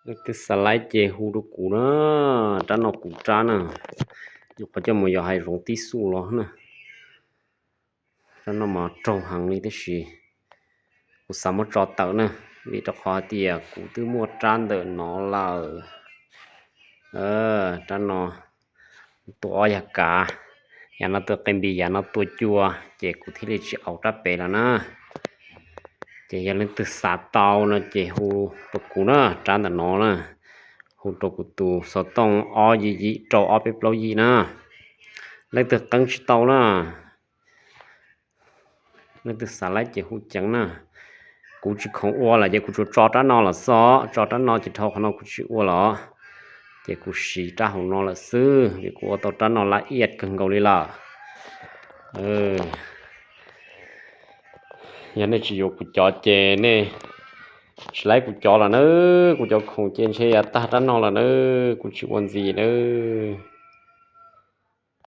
Leej twg xav laib ces hu rau kuv na, rab no kuv rab na, nyuam qhuav coj mus yos hav zoov tib xub los na. Rab no mas raug heev li tab sis kuv xav muab tso tawm na, vim rau qhov hais tias kuv twb muaj rab ntawm no lawm. Rab no tua ob yag kav, yav no tua qe npis, yav no tua cua, ces kuv thiaj li tsis aus rab pem lawm na. Ces yog leej twg xav tau no ces hu rau kuv na, rab ntawm no na, hu rau kuv tus xov tooj ob yim yim rau ob peb plaub yim na. Leej twg qeeb tsis tau na, leej twg xav laib ces hu ceev na. Kuv tsis khoom ua lawm ces kuv tsuas tso rab no los xwb, tso rab no ces dhau qhov no kuv tsis ua los, ces kuv siv rab hauv no lawm xwb vim kuv ua tau rab no laj iaj kawg nkaus li lawm. Yog nej tsis yuav kuv cov ces nej tsis laib kuv cov lawm na, kuv cov khoom ces ntshe yav tag rab no lawm na, kuv tsis ua ntxiv na.